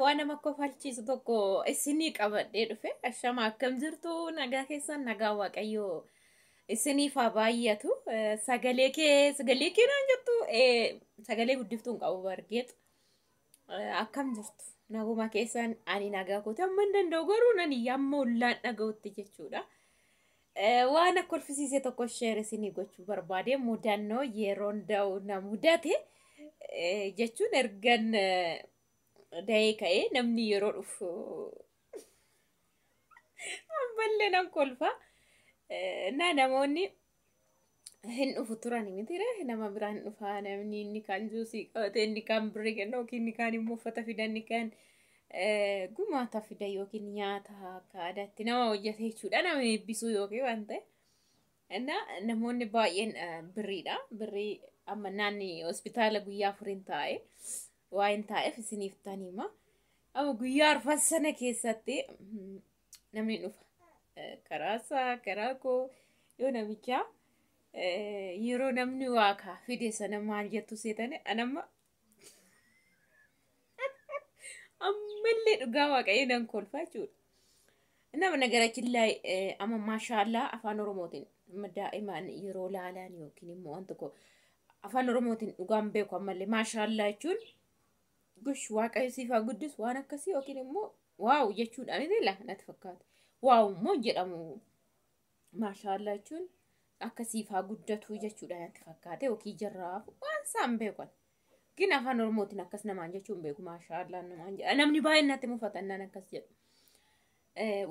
Waan nama kofalchiisu tokko isinii qabadhee dhufe. Ashama, akkam jirtu? Nagaa keessan? Nagaa Waaqayyoo isiniif haa baay'atu. Sagalee kee naan jettu, sagalee guddiftuu hin qabu bargeetu. Akkam jirtu? Naguma keessan? Ani nagaa kooti. Amma hin danda'u garuu nan amma ollaan dhaga'utti jechuudha. Waan akka kolfisiise tokko share isinii gochuu barbaade, mudannoo yeroon da'u na mudate jechuun, ergan da'ee ka'ee namni yeroo dhufu ammallee nan kolfa. Na namoonni hin dhufu turan mitire, nama biraan dhufa, namni inni kaan juusii qabate, inni kaan birrii kenna yookiin inni kaan immoo uffata fida, inni kaan gumaata fida yookiin nyaata akka aadaatti nama hojjete jechuudha, nama eebbisuu yookiin waan ta'e. Na namoonni baay'een birriidha. Birrii amma naanni hospitaala guyyaa 4n taa'e waa hin taa'eef isiniif tanima. Amma guyyaa arfan sana keessatti namni dhufa. Karaa isaa, karaa koo yoo namichaa yeroo namni waa kaa fide sana maal jettu seetane? Anamma ammallee dhugaa Waaqayyo nan kolfa jechuudha. Nama nagaraachillaa amma maashaallaa afaan Oromootiin daa'imaan yeroo laalaan yookiin immoo waan tokko afaan Oromootiin dhugaan beeku, ammallee maashaallaa jechuun gosh Waaqayyo siif haa guddisu waan akkasii yookiin immoo wow jechuudha miti la natti fakkaata. Wow immoo jedhamu, maashaallaa jechuun akka siif haa guddatu jechuudha natti fakkaate yookiin jarraaf waan isaan beekan. Gin afaan Oromootiin akkas namaan jechuun beeku, maashaallaa namaan jedha. Namni baay'een natti mufatannaan akkas jedhu.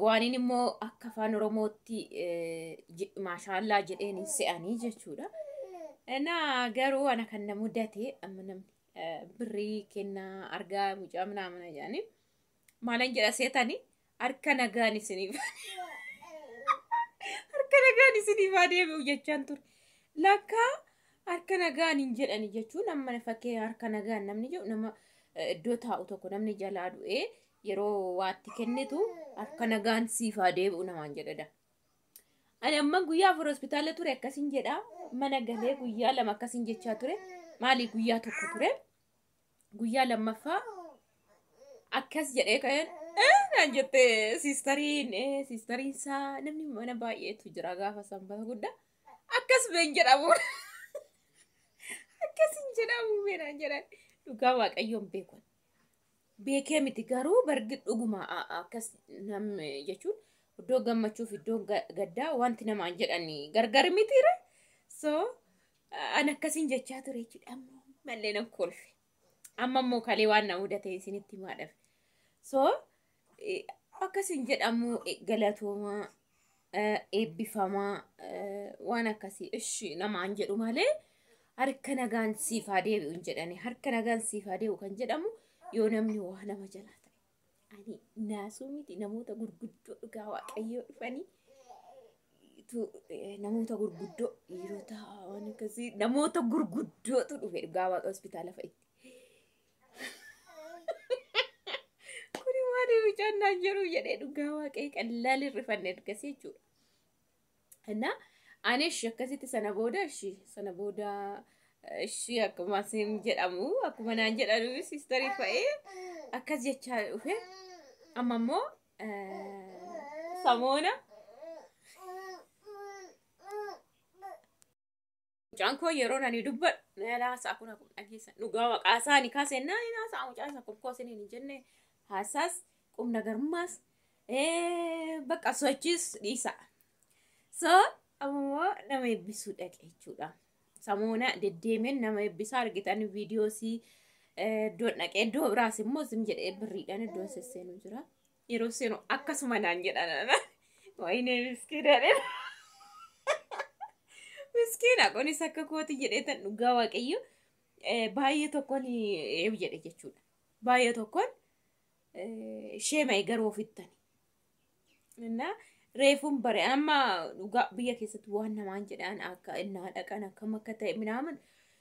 Waaniin immoo akka afaan Oromootti maashaallaa jedheen hin se'anii jechuudha. Na garuu ana kan na mudate, amma namni birrii kennaa argaa mucaa minaa jedhanii maalan jedha seetanii? Harka nagaan isiniif haa deebi'u jechaan ture. Lakkaa harka nagaan hin jedhani jechuun, amma fakkii harka nagaan namni jedhu, nama iddoo taa'u tokko namni jalaa du'ee yeroo waatti kennitu harka nagaan siif haa deebi'u namaan jedhada. Ani amma guyyaa 4 hospitaala ture akkasin jedha. Mana galee guyyaa 2 akkasin jechaa ture. Maali, guyyaa 1 ture. Guyyaa lammaffaa akkas jedhee ka'een naan jette siistariin. Siistariin isaa, namni mana baay'eetu jira gaafa Sanbata guddaa. Akkas been jedhamu. Akkas hin jedhamu beenaan jedhan. Dhugaa Waaqayyoon beekan. Beekee miti garuu bargi dhuguma akkas namni jechuun iddoo gammachuuf iddoo gaddaa wanti namaan jedhani gargar mitiire. So an akkasiin jechaa ture jechuudha. Amma mallee nan kolfe. Amma immoo kalee waan na mudate isinitti himaadhaaf. So akkasiin jedhamu, galatoomaa, eebbifamaa, waan akkasii ishi namaan jedhu malee harka nagaan siif haa deebi'u hin jedhani. Harka nagaan siif haa deebi'u kan jedhamu yoo namni waa nama jalaa ta'e. Ani naasuu miti, namoota gurguddoo dhugaa Waaqayyoo dhufanii, namoota gurguddoo, dhiirota, waan akkasii, namoota gurguddootu dhufe dhugaa Waaqa hospitaala fa'itti. Kuni maali mucaan naan jedhu jedhee dhugaa Waaqayyo qallaal hirrifanne ergasii jechuudha. Innaa ani ishii akkasitti sana booda ishii sana booda ishii akkuma isin jedhamu, akkuma naan jedhanu siistarii fa'ee akkas jechaa dhufe. Amma immoo samoona mucaan koo yeroo ani dubbadhu na haasa'a. Kun akkuma dhageessan dhugaa waqaa isaanii kaasee naa hin haasa'a mucaan isa kun isiniin hin jenne, haasaas qubna garummaas bakka sochiis dhiisa. So ammoo nama eebbisuu dhaqe jechuudha. Samoona deddeemeen nama eebbisaa argitan viidiyoosii iddoon dhaqee, iddoo biraas immoo zim jedhee birriidhaan iddoon sesseenu jira. Yeroo seenu akkasuma naan jedhan. Wayinee miskiina, miskiina kunis akka kooti jedhee tan dhugaa Waaqayyo baay'ee tokkoon eebu jedhe jechuudha. Baay'ee tokkoon sheema'e garuu ofittani. Innaa reefuun bare amma dhugaa biyya keessatti waan namaan jedhan akka innaa dhaqan akkam akka ta'e minaamin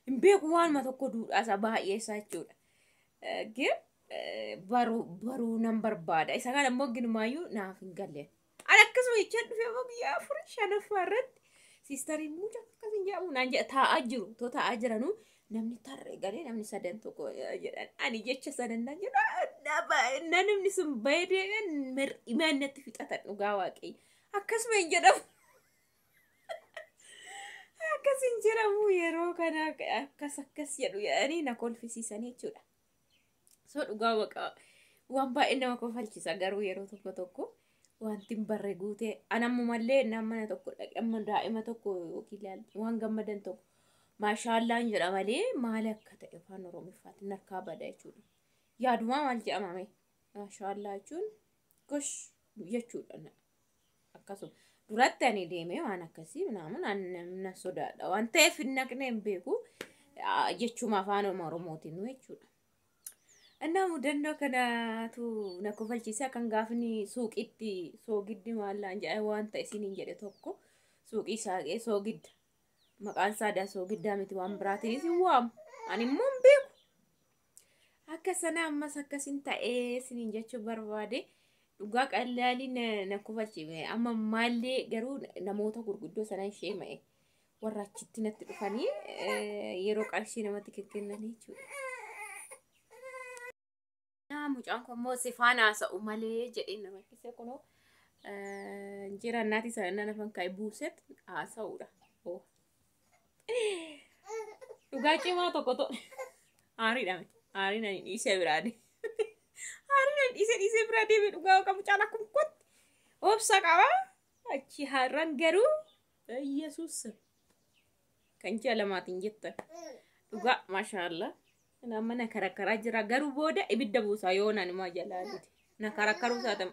hin beeku, waanuma tokko duudhaasaa baay'ee isaa jechuudha. Gin baruu baruu nan barbaada. Isa kana immoo ginumaayyuu naaf hin galle. Ani akkasuma jechaan dhufee immoo guyyaa 4 shanaffaa irratti siistariin mucaa akkas hin jedhamu naan jedha, taa'aa jiru. Too taa'aa jiranuu namni tarree galee namni sadan tokko jedhan. Ani jecha sadan naan jedha. Namni sun bahee mar'imaan natti fixatan dhugaa waaqayyo. Akkasuma hin jedhamu. Akkas hin jedhamu yeroo kana akkas akkas jedhu jedhanii na kolfisiisanii jechuudha. So dhugaa waaqa waan baay'ee nama kofalchiisa garuu yeroo tokko tokko wanti hin barre guutee anammumallee nama tokko dhaqee amma daa'ima tokko yookiin waan gammadan tokko maashaallaan jedha malee maal akka ta'e afaan Oromoffaatiin harkaa bada jechuudha. Yaadumaa maal jedhamame maashaallaa jechuun gosh jechuudha akkasuma. Duratti ani deemee waan akkasii minaamun na sodaadha waan ta'eef hin naqnee hin beeku jechuma afaan Oromootiin jechuudha. Innaa mudannoo kanatu na kofalchiisa kan gaafni suuqitti soogiddi maallaan jedhee waan ta'e isiniin jedhe tokko suuqii saaqee soogidda. Maqaan isaa soogiddaa miti waan biraatiinis hin waamu. Ani immoo hin beeku. Akka sana ammas akkasin ta'ee isiniin jechuu barbaade dhugaa qallaalii na kofalchiise. Amma maallee garuu namoota gurguddoo sana ishee ma'e warra achitti natti dhufanii yeroo qarshii namatti kennanii jechuudha. Mucaan kun immoo sifaan haasa'u malee jedhee nama keessa kunoo injera innaatii sana inni afaan kaa'e buuseet haasa'uudha. Dhugaa cimaa tokko ta'u aariidha miti. Aariin ani dhiisee biraa deeme. Aariin ani dhiisee dhiisee biraa deeme dhugaa qabu mucaan akkuma kootti obsa qaba. Achi har'aan garuu Yesuus kan ji'a lamaatiin jettan dhugaa maashaallah. Nama na karakkaraa jira garuu booda ibidda buusaa yoo naan immoo jalaa dide na karakkaruu isaatama.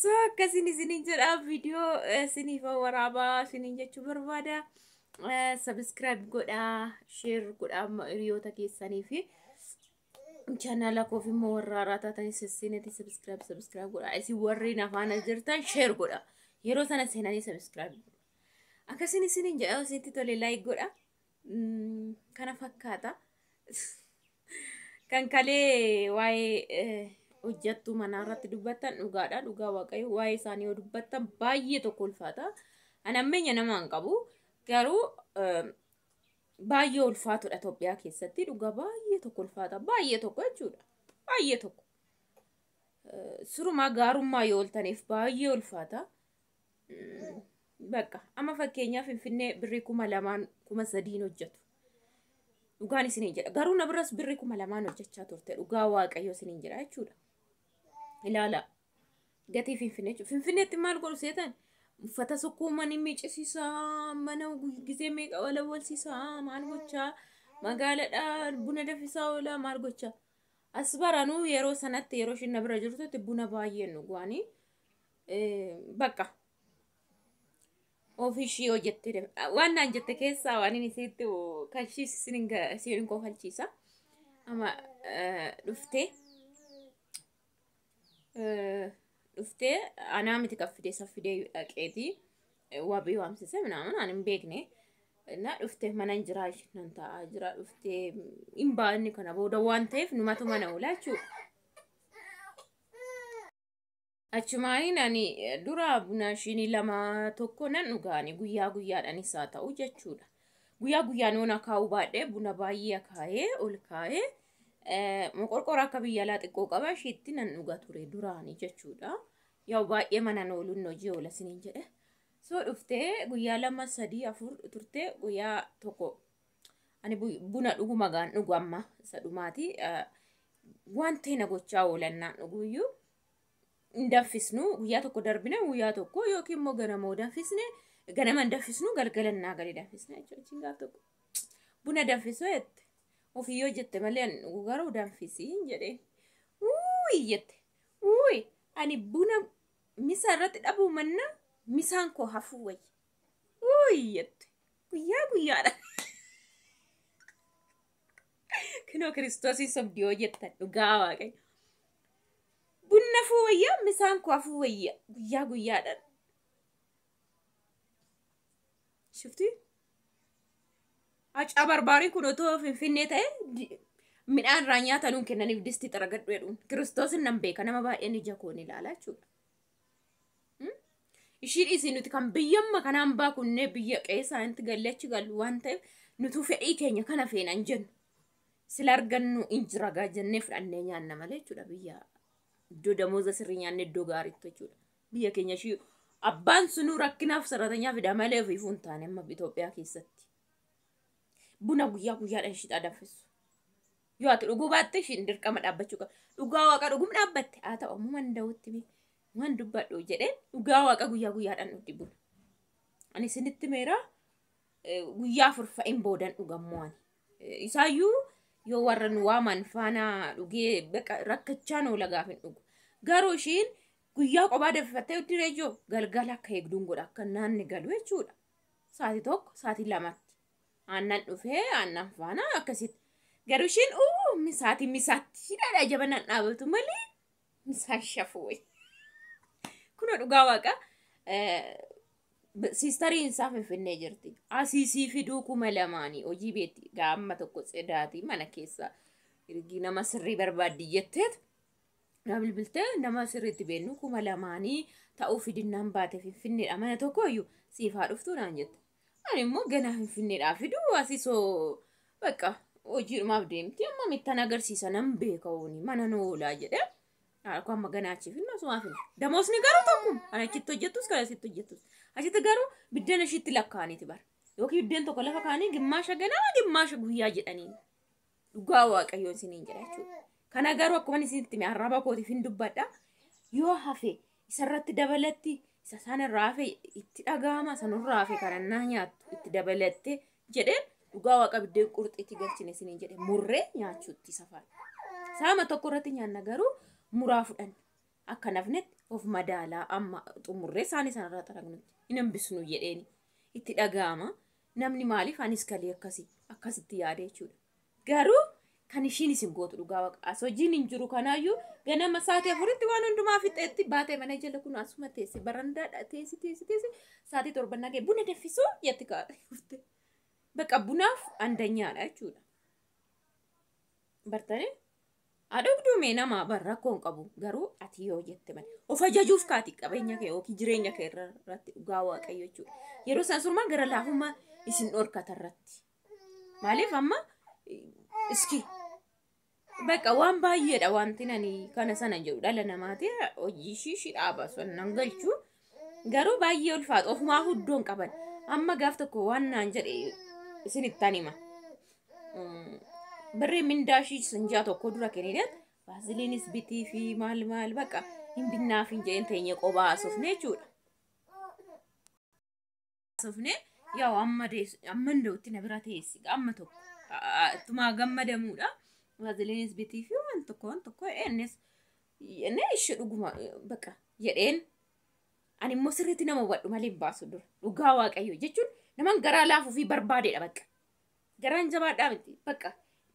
So akkasiin isiniin jedha viidiyoo isiniif waraabaa isiniin jechuu barbaada. Subscribe godhaa, share godhaa hiriyoota keessanii fi chaanaala koof immoo warra haaraa taatan sessinati subscribe subscribe godhaa. Isin warri afaan jirtan share godhaa. Yeroo sana seenanii subscribe godhaa. Akkasiin isiniin jedha isinitti tole like godhaa. Kana fakkaata. Kan kalee waa'ee hojjattuu manaa irratti dubbattan dhugaadha. Dhugaa waaqayyo waa'ee isaanii yoo dubbattan baay'ee tokko ulfaata. Ani ammeenya nama hin qabu. Garuu baay'ee ulfaatudha Itoophiyaa keessatti. Dhugaa baay'ee tokko ulfaata. Baay'ee tokko jechuudha. Baay'ee tokko. Sirumaa gaarummaa yoo ooltaniif baay'ee ulfaata. Bakka amma fakkeenyaaf Finfinnee birrii 2000 3000 hojjetu. Dhugaan isiniin jedha. Garuu na biras birrii 2000 hojjechaa turte. Dhugaa waaqayyo isiniin jedha jechuudha. Ilaala. Gatii Finfinnee jechuudha. Finfinneetti maal godhu seetan? Uffata sukkuuman ni miiccisiisaa, mana gisee meeqa walawwalsiisaa, maal gochaa, magaaladhaa buna danfisaa oola maal gochaa. As baranuu yeroo sanatti yeroo isheen na bira jirtutti buna baay'een dhugaanii bakka. Ofii ishii hojjettee waan naan jette keessaa waan inni isitti kan ishii isin kofalchiisa. Amma dhuftee dhuftee anaa miti kan fide isa fidee dhaqeetii wabii waamsise minaamin ani hin beekne. Na dhuftee mana hin jiraa nan taa'aa jira dhuftee hin baanni kana booda waan ta'eef numatu mana oola jechuudha. Achumaaniin ani dura buna shinii 2 1 nan dhugaani guyyaa guyyaadhaanis haa ta'u jechuudha. Guyyaa guyyaan yoon akaa'uu baadhee buna baay'ee akaa'ee ol kaa'ee moqorqora akka biyya alaa xiqqoo qaba isheetti nan dhuga ture duraanii jechuudha. Yaa'u baay'ee mana ooluun hojii oola isiniin jedhe. So dhuftee guyyaa 2 3 4 turtee guyyaa tokko ani buna dhuguma gaan dhugu amma isa dhumaati waan ta'e na gochaa oolannaan dhuguyyuu. Hin danfisnu guyyaa tokko darbina guyyaa tokko yookiin immoo ganama danfisne ganama hin danfisnu galgalannaa gadi danfisne jechuudha. Gaaf tokko buna danfisuu jette ofii yoo jette malee ani dhugu garuu danfisii jedheen. Uuyi jette uuyi ani buna misa irratti dhabuu manna misaan koo hafuu wayya. Uuyi jette guyyaa guyyaadha. Kinoo Kiristoosii sobdii yoo jettan dhugaa waaqayyo. Bunna hafuu wayya misaan koo hafuu wayya guyyaa guyyaadhaan. Shiftii? Acaa barbaariin kun otoo Finfinnee ta'e midhaan irraa nyaata nuun kennaniif distii xaragadhu jedhuun. Kiristoosin nan beeka nama baay'een ija koon ilaala jechuudha. Ishii dhiisii nuti kan biyyamma kanaan baakunnee biyya qe'ee isaaniitti galle achi gallu waan ta'eef nutu fedhii keenya kana feenan jennu. Sila argannu injira gaa jennee fudhannee nyaanna malee jechuudha biyya iddoo damooza sirrii nyaanne iddoo gaariitti jechuudha. Biyya keenya ishii abbaan sunuu rakkinaaf sararatanyaa fida malee ofiifuu hin taane amma Itoophiyaa keessatti. Buna guyyaa guyyaadhaan ishii danfisu. Yoo ati dhuguu baatte ishiin dirqama dhaabbachuu qaba. Dhugaa waaqa dhugum dhaabbatte haa ta'u ammoo manda'utti waan dubbadhu jedhee dhugaa waaqa guyyaa guyyaadhaan dhugdi buna. Ani isinitti meera guyyaa 4 fa'in boodan dhugammoo ani. Isaayyuu yoo warra nu waaman faana dhugee rakkachaan oola gaaf hin dhugu. Garuu ishiin guyyaa qophaa danfifattee diree jiru galgala akka eegduun godha akka naanni galu jechuudha. Sa'aatii 1 sa'aatii 2tti. Aannan dhufee aannan faana akkasitti. Garuu ishiin misaatii misaatti hidhaadha jabanaan dhaabatu malee misaan shafuu wayi. Kunoo dhugaa waaqa siistariin isaa Finfinnee jirti. Asiisii fiduu 2000 hojii beetti gaamma tokko tsedaatii mana keessa ergi nama sirrii barbaaddi jetteet na bilbiltee nama sirriitti beennu 2000 ta'uu fidinnaan baate Finfinneedha mana tokko iyyuu siif haa dhuftuu naan jette. Ani immoo ganaa Finfinneedhaa fiduu asiisoo bakka hojiidhumaaf deemti amma mittan agarsiisa nan beeka ooni mana nu oolaa jedhee. Akkuma amma ganaa achi finna asumaa finna. Damoosni garuu tokkuma. Kan achitti hojjettus kan asitti hojjettus. Achitti garuu biddeena ishiitti lakkaa'aniiti bara. Yookiin biddeen tokko lafa kaa'anii gimmaasha ganama gimmaasha guyyaa jedhanii. Dhugaa waaqayyoon isiniin jedha jechuudha. Kana garuu akkuma isinitti hime arraba kootiif hin dubbadha. Yoo hafe isarratti dabalatti isa sanarraa hafe itti dhaga'ama sanarraa hafe kana naa nyaattu itti dabalatte jedhee dhugaa waaqa biddeen qurxiitti galchine isiniin jedhe murree nyaachuutti safaan. Saama tokko irratti nyaanna garuu muraa fudhanna. Akka nafnetti of madaalaa amma xumurree isaanii sanarraa xaragnutti hin hambisnu jedheeni itti dhaga'ama. Namni maaliif anis kalii akkasii akkasitti yaada jechuudha. Garuu kan ishiin isin gootu dhugaa waaqa as hojiin hin jiru kanaayyuu ganama sa'aatii 4tti waan hundumaa fixeetti baatee mana jala kun asuma teessi barandaadha teessi teessi teessi sa'aatii 7 nagee buna danfisuu jetti kaa'e. Bakka bunaaf andanyaadha jechuudha. Bartanii? Adogdume nama bar rakkoo hin qabu garuu ati yoo jette malee of ajajuuf kaati qabeenya kee yookiin jireenya kee irratti dhugaa waaqayyo jechuudha. Yeroo isaan surmaa gara laafummaa isin dhorkata irratti. Maaliif amma iski bakka waan baay'eedha wanti nani kana sana jedhu dhala namaati hojii ishii ishii dhaaba sonnan galchuu garuu baay'ee ulfaatu ofumaa huddoon qaban amma gaaf tokko waan naan jedhe isinittan hima. Birrii mindaa ishii sanjaa tokko dura kennineet vaaziliinis bitii fi maal maal bakka hin binnaaf hin jedhin teenye qobaa haasofne jechuudha. Haasofne yaa'u amma amma nda'utti na bira teessi amma tokko ittumaa gammadamuudha. Vaaziliinis bitii fi waan tokko waan tokko innis inni ishee dhuguma bakka jedheen ani immoo sirriitti nama hubadhu malee hin baasu dura dhugaa waaqayyo jechuun naman garaa laafuu fi barbaadeedha bakka. Garaan jabaadhaa miti bakka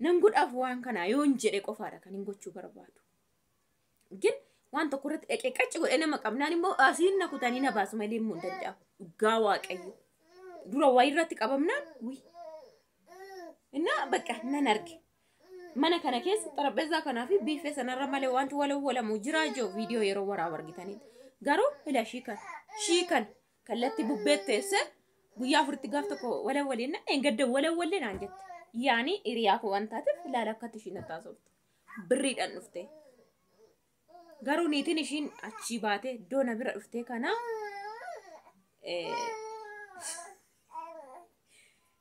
nan godhaaf waan kanaa yoon jedhe qofaadha kan hin gochuu barbaadu. Gin waan tokko irratti dhaqee qacci godhee nama qabnaan immoo asiin na kutanii na baasu malee immoo hin danda'amu. Dhugaa waaqayyo. Dura wayii irratti qabamnaan wi. Innaa bakka nan arge. Mana kana keessa xarapheezaa kanaa fi biifee sanarra malee wanti walawwalamu jiraa jiru viidiyoo yeroo waraaba argitaniidha. Garuu ila shii kan kallattii bubbeet teesse guyyaa 4tti gaaf tokko walawwaliin eengadda walawwalee naan jette. Yaani hiriyaa koo waan taateef ilaala akkatti ishiin taasoftu. Birriidhaan dhufte. Garuu niitiin ishiin achii baatee iddoo na bira dhuftee kana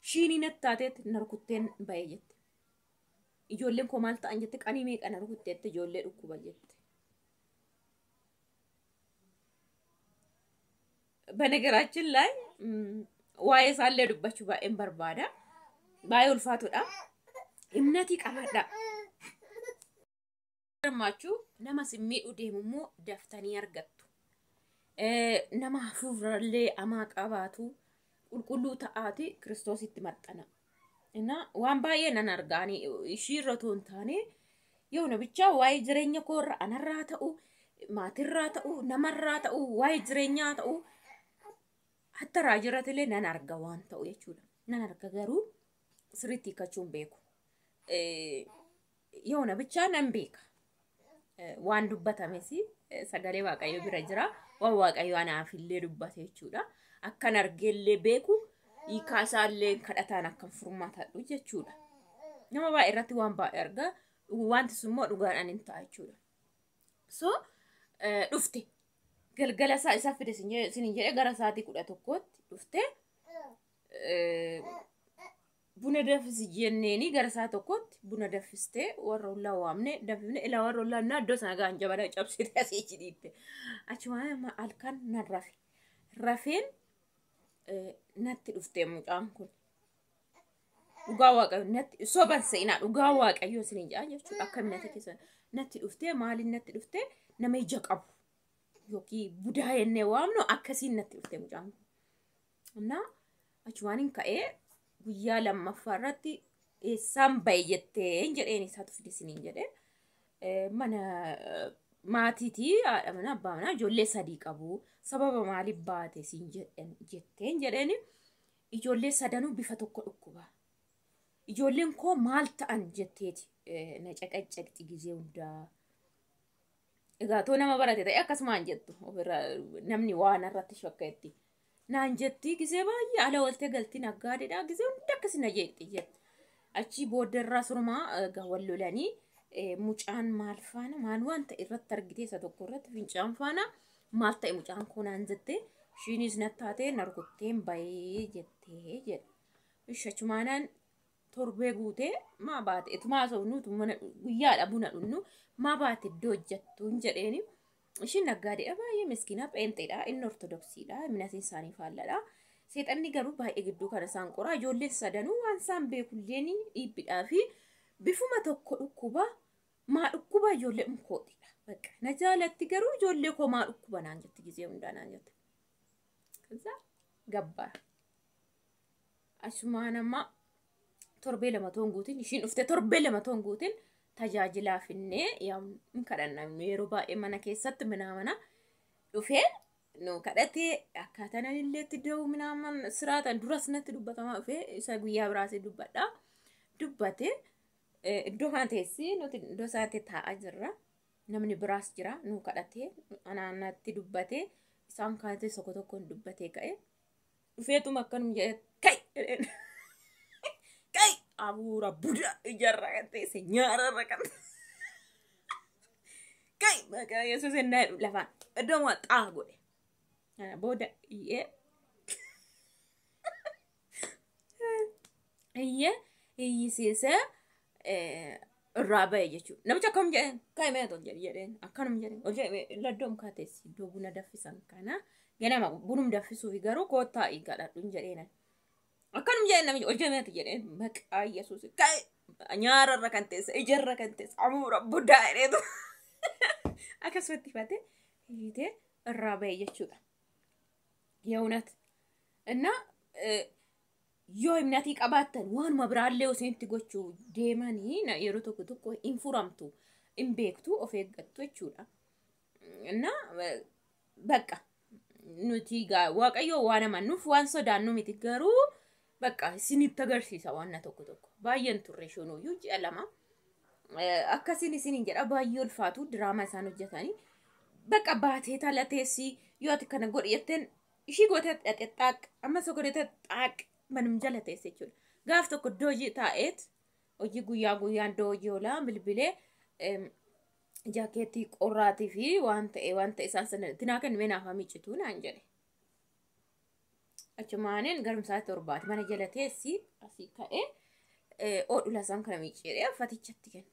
shiinii natti taateetti na rukutteen ba'ee jette. Ijoolleen koo maal ta'an jette qanii meeqa na rukutteetti ijoollee dhukkuba jette. በነገራችን ላይ waa'ee isaallee dubbachuu baay'een barbaada. Baay'ee ulfaatudha. Imnatii qabaadha. Hirmaachuu nama si miidhuu deemu immoo daftanii argattu. Nama hafuurallee amaa qabaatu qulqulluu ta'aati kiristoositti maxxana. Innaa waan baay'ee nan argaanii ishiirra otoo hin taane yoo na bichaa waa'ee jireenya koorra anarraa ta'u maatirraa ta'u namarraa ta'u waa'ee jireenyaa ta'u hatta raajirratillee nan arga waan ta'u jechuudha. Nan arga garuu sirriitti hiikkachuun beeku. Yoo na bichaa nan beeka. Waan dubbatames sagalee waaqayyo bira jira. Waan waaqayyo anaafillee dubbate jechuudha. Akkan argeellee beeku hiikaa isaallee kadhataan akkan furmaatadhu jechuudha. Nama baay'ee irratti waan baay'ee argaa. Wanti sun immoo dhugaadhaan hin ta'a jechuudha. So dhufte galgala isaa isa fide sin jedhe gara sa'aatii 11tti dhufte buna danfisi jenneeni gara sa'a 1tti buna danfistee warra ollaa waamne danfifne ilaa warra ollaa naa iddoo sana ga'an jabana cabsite asii achi dhiibte. Achumaan halkan nan rafe. Rafeen natti dhufte mucaan kun. Dhugaa waaqayyo natti soban seenaa dhugaa waaqayyo isiniin jedha jechuudha. Akkami natti keessan natti dhuftee maaliin natti dhuftee nama ija qabu yookiin budaa jennee waamnu akkasiin natti dhufte mucaan kun. Innaa achumaaniin ka'ee guyyaa lammaffaa irratti eessaan bahe jettee jedheen isaatu fide isiniin jedhee mana maatiitii haadha manaa abbaa manaa ijoollee 3 qabu sababa maaliif baate siin jetteen jedheen ijoollee sadanuu bifa tokko dhukkuba. Ijoolleen koo maal ta'an jetteeti na caqaccaqxi gizee hundaa. Egaa too nama barate ta'e akkasumaan jettu ofirra namni waan irratti shakkeetti. Naan jetti gizee baay'ee ala ooltee galtii naggaadedha gizee hunda akkasi na jeeqxi jette. Achii booddarraa surumaa egaa wal lolanii mucaan maal faana maal waan ta'e irratti argitee isa tokko irratti fincaan faana maal ta'e mucaan koo naan jette ishiinis na taatee na rukutteen bahee jettee jedhe. Ishachumaanaan torbee guutee maa baate itumaa haasofnu mana guyyaadha buna dhunnu maa baate iddoo hojjettuun jedheeni. Ishiin naggaadedha baay'ee miskiina pheenxeedha inni ortodoksiidha minatiin isaanii faalladha. Seexanni garuu baay'ee gidduu kana isaan qora ijoolleen sadanuu waan isaan beekulleen dhiibbidhaa fi bifuma tokko dhukkuba maa dhukkuba ijoollee kootidha. Bakka na jaalatti garuu ijoollee koo maa dhukkuba naan jetti gizee hundaa naan jette. Kaza gabbaa. Asumaan amma torbee 2 toon guutin ishiin dhufte torbee 2 toon guutin tajaajilaaf innee hin kadhanna yeroo baay'ee mana keessatti mana dhufee nu kadhatee akkaataa nan illee itti da'u minaaman siraatan duras natti dubbatamaa dhufee isa guyyaa biraas dubbadha. Dubbate iddoo kana teessi nuti iddoo isaatti taa'aa jirra. Namni biraas jira nu kadhatee anaan natti dubbatee isaan kaatee tokko tokkoon dubbatee ka'e dhufeetuma akkanum jedhee ka'i jedheen. Ka'i abuura budaa ijarra kan teesse nyaararra kan ka'i maqaa Yesuus ennaa jedhu lafaan iddoo maa xaa godhe. Booda iyyee iyyee iyyisiisee irraa ba'e jechuudha. Namicha akkam jedheen ka'i mee ol jedhi jedheen akkanum jedheen ol jedhee laddoom kaateessi iddoo buna danfisan kana ganama bunum danfisuufi garuu koottaa kadhadhuun jedheen. Akkanum jedheen namicha ol jedhee jedheen maqaa Yesuus ka'i nyaararra kan teesse ijarra kan teesse amuura budaa jedheetu akkasumatti ifate hiitee irraa ba'e jechuudha. የእውነት እና yoo imnatii qabaattan waanuma biraallee isinitti gochuu deemanii yeroo tokko tokko hin furamtu hin beektu of eeggattu jechuudha. እና bakka nuti waaqayyoo waan amannuuf waan sodaannu miti garuu bakka isinitti agarsiisa waan tokko tokko baay'een turre shunuyyuu ji'a 2 akkasiin isiniin jedha baay'ee ulfaatu diraamaa isaan hojjetanii bakka baatee talateessi yoo ati kana godhi jetteen ishii gootee dhaqxe xaaq amma isa godhate xaaq manum jala teesse jechuudha. Gaaf tokko iddoo hojii taa'eet hojii guyyaa guyyaan iddoo hojii oolaa bilbilee jaakeettii qorraatii fi waan ta'e isaan sana tinaa kenname naaf miiccitu naan jedhe. Achumaaniin garumsaa 7 mana jala teessi asii ka'ee oodhula isaan kana miicciidhee uffatichatti kenne.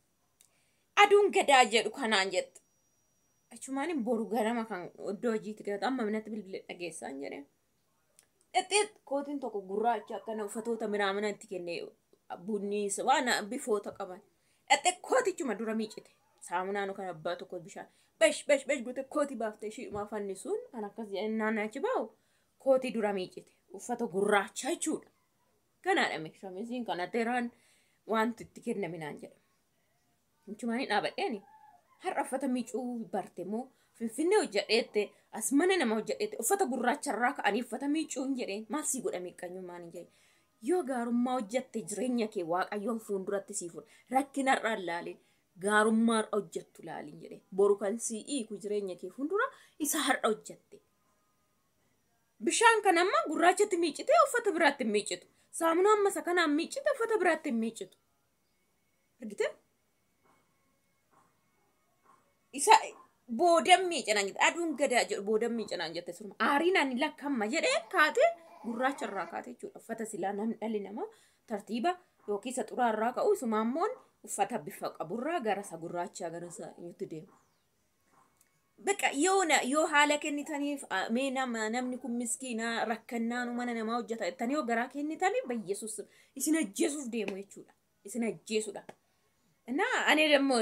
Aduun gadaa jedhu kanaan jette. Achumaaniin boru ganama kan iddoo hojiitti galatu amma minatti bilbilee dhageessaan jedhee. Dhexxeet kootiin tokko gurraacha akkana uffatoota minaamina itti kennee bunni waan bifoota qaban. Dhexxee kootichuma dura miiccite. Saamunaan kan abbaa tokko bishaan besh besh besh gootee kootii baaftee ishiidhumaa fannisuun kan akkas jennaan achi bahu kootii dura miiccite. Uffata gurraacha jechuudha. Kanaadha shamisiin kana teeraan wanti itti kenname naan jedha. Achumaanii dhaabadheeni. Har'a uffata miicuu barte moo Finfinnee hojjedheette as mana nama hojjedheette uffata gurraacharraa ka'anii uffata miicuu hin jedheen maal sii godha miiqqanyummaan hin jedheen. Yoo gaarummaa hojjette jireenya kee waaqayyoon fuulduratti sii fuudha rakkinarraa laalin gaarummaa hojjettu laalin jedheen boru kan sii hiiku jireenya kee fuuldura isa har'a hojjette. Bishaan kan amma gurraachatti miicite uffata biraatti miicitu. Saamunaa amma isa kanaan miicite uffata biraatti miicitu. Argite? Isa boodan miicanaan jette, aduun gadaa jedhu boodan miicanaan jette surma. Aariin ani lakkamma jedhee kaate gurraacha irraa kaate jechuudha. Uffata silaa namni dhalli namaa tartiiba yookiin isa xuraarraa ka'u, isuma ammoo uffata bifa qaburraa gara isa gurraachaa gara isa eenyutti deema. Bakka yoo haala kennitaniif, mee nama namni kun miskiinaa rakkannaanu mana namaa hojjeta jettanii yoo garaa kennitaniif, bayyesuus isin ajjeesuuf deemu jechuudha. Isin ajjeesudha. Naa ani immoo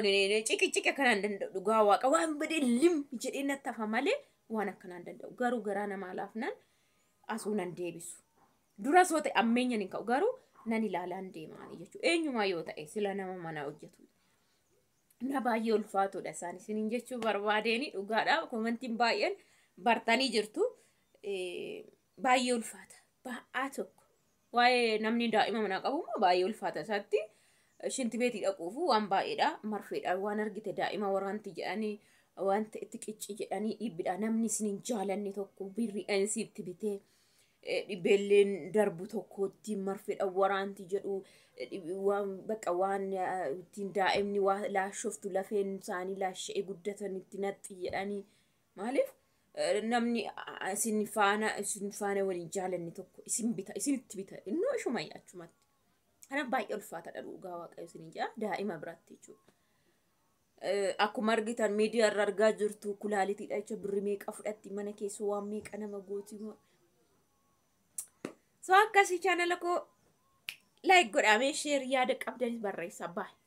ciqi akkanaan danda'u, dhugaa waaqa, waan badee lim jedhee natti hafa malee waan akkanaan danda'u. Garuu garaa namaa laafnaan asuu nan deebisu. Duras yoo ta'e ammeenyan hin ka'u, garuu nan ilaalaan deemaanii jechuudha. Eenyumaa yoo ta'e sila nama mana hojjetu. Na baay'ee ulfaatudha isaan isiniin jechuu barbaadeeni, dhugaadha. Commentiin baay'een bartanii jirtu. Baay'ee ulfaata. Baay'aa tokko. Waa'ee namni daa'ima manaa qabu immoo baay'ee ulfaata isaatti. Shinti beetii dhaquufu waan baay'eedha. Marfeedha waan argite daa'ima waraanti jedhanii, wanta itti qicci jedhanii dhiibbidha. Namni isin hin jaalanne tokko birriidhaan isitti bitee dhibbeelleen darbu tokkotti marfeedha waraanti jedhu, waan bakka waan ittiin daa'imni waa laashoftu, lafeen isaanii laasha'ee guddatan itti naxxi jedhanii. Maaliif namni isin faana waliin jaalanne tokko isin bita, isinitti bita, innoo ishuma achumatti. Kanaaf baay'ee ulfaataadha, dhugaa waaqayyo isin jedha, daa'ima biratti jechuudha. Akkuma argitan miidiyaa irra argaa jirtu, kulaalitiidha jecha birri meeqa fudhatti, mana keessa waan meeqa nama gooti. So akkasii, channela koo like godhamee, share, yaada qabdanis barreessaa baay'ee.